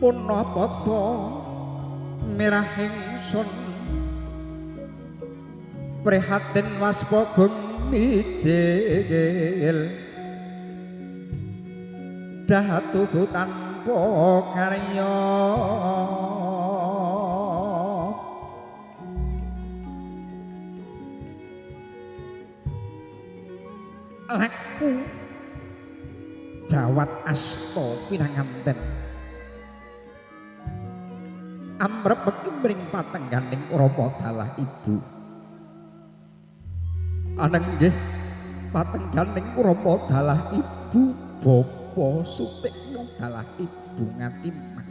Punapa mirah ingsun prihatin waspada mijil datuhu tanpa karya laku jawat asta pinanganten amrep bekti mring patengganing Rama dalah ibu. Anenggih patengganing Rama dalah ibu Bapa Sutikna dalah ibu Ngatimah.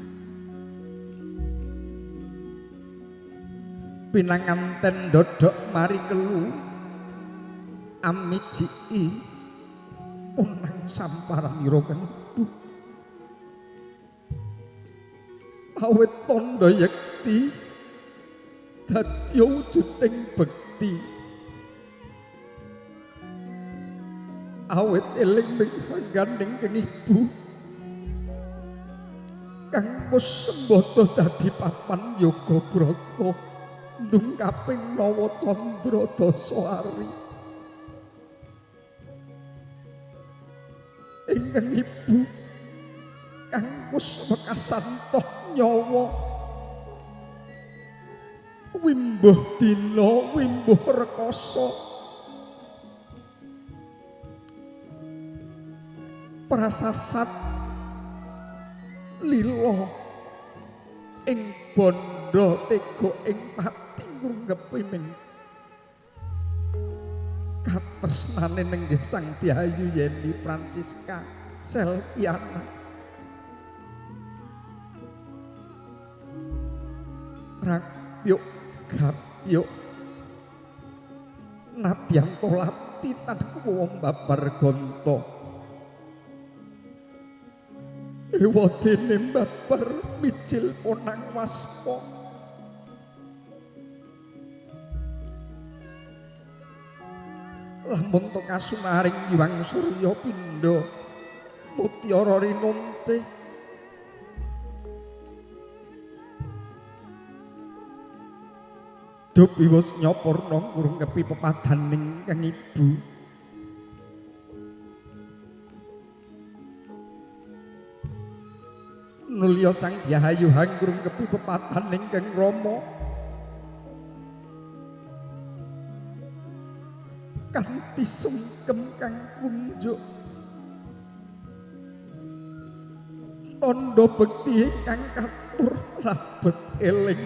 Pinanganten dodok mari kelu amijiki punang samparanira kang ibu. Awit tandha yekti dadi wujuding bekti. Awit eling mingganing kang ibu kang wis sembada dadi papan yoga brata ndungkaping nawa candra dasa ari. Ingkang ibu kang wis wekasan toh nyawa wimbuh dina wimbuh rekasa prasasat lila ing bandha tega ing pati ngrungkepi ming katresnane nenggih Sang Diayu Yeni Fransiska Selviana. Rakyuk gapyuk nadyan tolati tan kuwa babar gonto ewadene babar mijil ponang waspa lamun to kasunaring Hyang Surya pindha mutiara rinonce dupi wis nyopurna ngrungkepi pepadaning kang ibu. Nulya Sang Dyahayu ngrungkepi pepadaning kang Rama kanthi sungkem kang kunjuk tandha bekti ingkang katur labet eling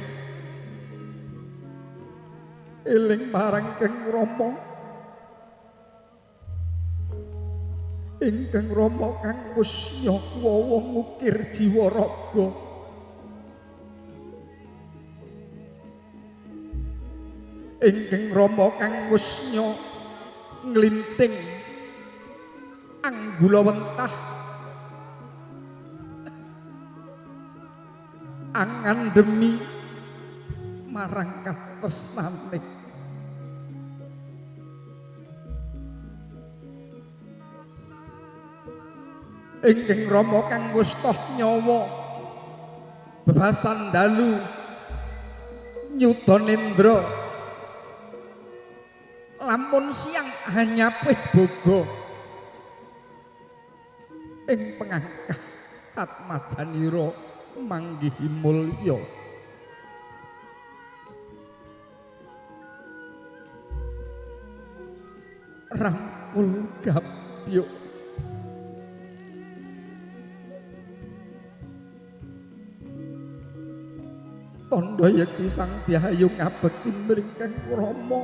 eling marang Kang Rama ingkang Rama kang wis nyawa ngukir jiwa raga ingkang Rama kang wis nglinting anggula wentah angandemi marang katresnane ingkang Rama kang wis toh nyawa bebasan dalu nyuda nendra lamun siang hanyapih boga ing pengangkah atmajanira manggihi mulya. Rangkul gapyuk tandha yekti Sang Dyahayu ngabekti mring Kang Rama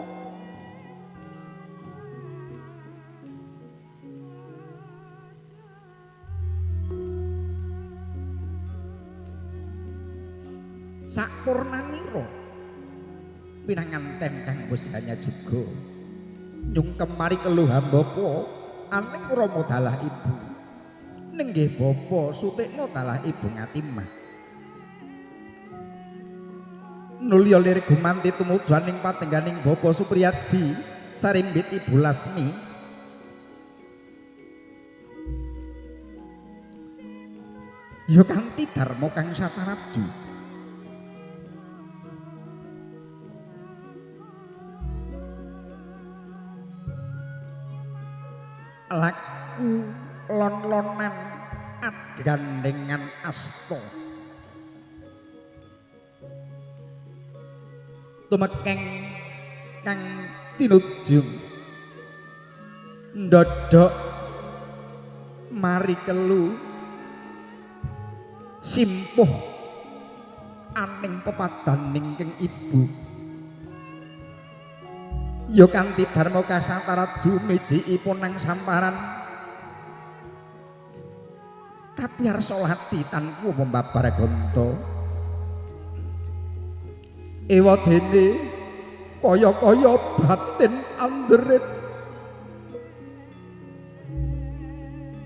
sakpurnanira pinanganten kang wis hanya juga nyungkem mari keluh hambapa aning Rama dalah ibu nenggih bapa Sutikna dalah ibu Ngatimah. Nulya lirik gumanti tumuju aning patengganing bapa Supriyadi sarimbit ibu Lasmi Ya kanthi dharma kang sataraju. Laku lon-lonan adgandengan asta. Tumekeng kang tinujung ndodhok mari kelu simpuh aning pepadaning keng ibu. Ya kanthi dharma kasataraju mejikipun nang samparan kapiyarsa lati tanpa pembabar gonto. Ewadene kaya-kaya batin anjerit.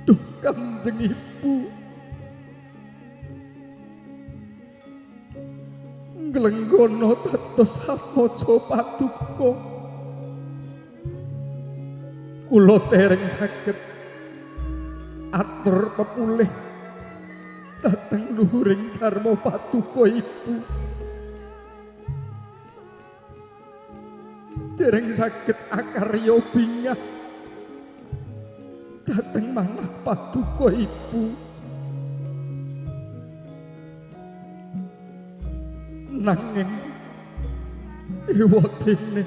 Duh Kanjeng Ibu, nglenggono dados atmaja paduka. Kula dereng saged atur pepulih dhateng luhuring dharma paduka Ibu. Dereng saged akarya bingah dhateng manah paduka Ibu. Nanging ewadene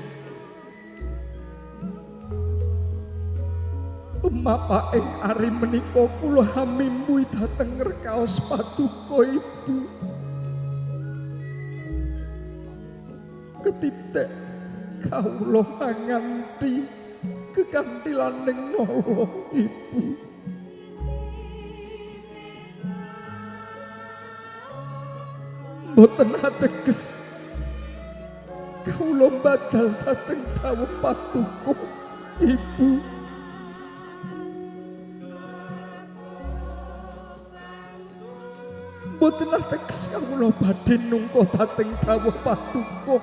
tumapaking ari menika kula hamimbuhi dhateng rekaos paduka Ibu. Ketitik kawula manganti kekantilaning nala Ibu. Mboten ateges kawula badal dhateng dawuh paduka Ibu. Mboten ateges kawula badhe nungka dhateng dawuh paduka.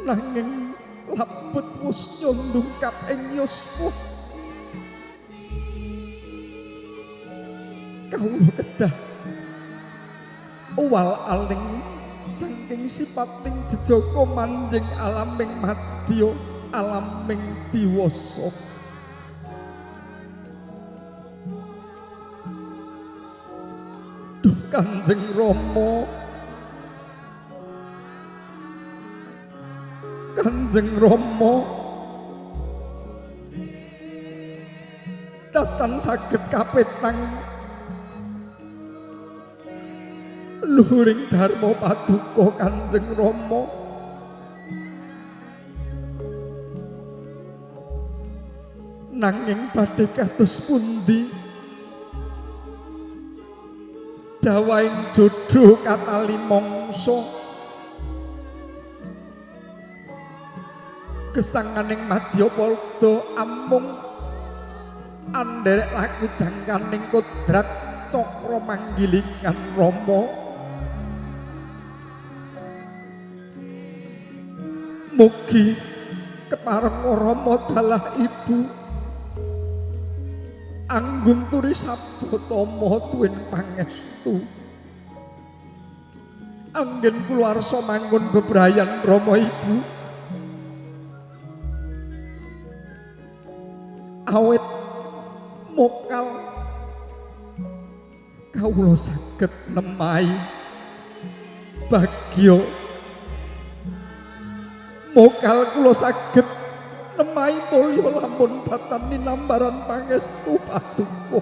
Nanging labet wus nyundungkap ing yuswa. Kawula kedah uwal aling saking sipating jejaka manjing alaming madya alaming diwasa. Duh Kanjeng Rama, Kanjeng Rama, datan saged kapetang luhuring dharma paduka Kanjeng Rama. Nanging badhe kados pundi dawahing jodho katali mangsa gesanganing madyapada amung anderek laku jangkaning kodrat cakra manggilingan Rama. Mugi kepareng Rama dalah Ibu anggun turi sabda tama tuwin pangestu. Anggen kula arsa manggon bebrayan Rama Ibu. Awit mokal kawula saged nemahi bagya. Mokal kula saged nemahi mulya lamun datan ninambaran pangestu paduka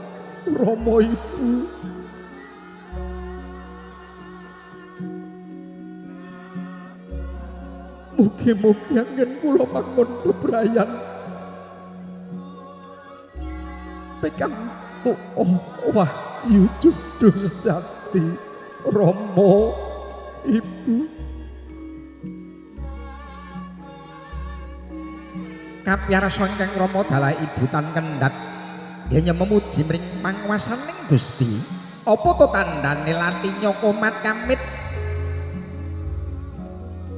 Rama Ibu. Mugi-mugi anggen kula mangun bebrayan pikantuk wahyu jodho sejati Rama Ibu. Kapiyarsa ingkang Rama dalah Ibu tan kendhat dene memuji mring panguwasaning Gusti. Apa to tandane latinya komat kamit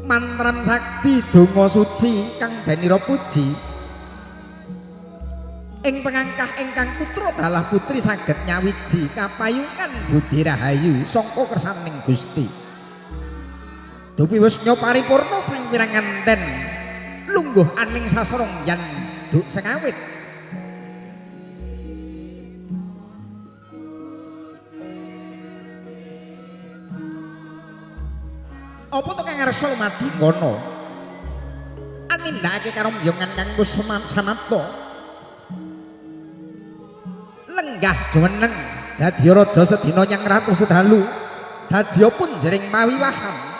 mantran sakti donga suci kang denira puji. Ing pengangkah ingkang putra dalah putri saged nyawiji kapayungan budi rahayu sangka kersaning Gusti. Dupi wis nyoparipurna sang pinanganten lungguh aning sasrong yen duk sengawit. Apa to kang ngarsa lumadi ngono? Anindakake karombyongan kang wis samapta. Lenggah jumeneng dadi raja sedina nyang ratu sedalu. Dadya punjering pawiwahan.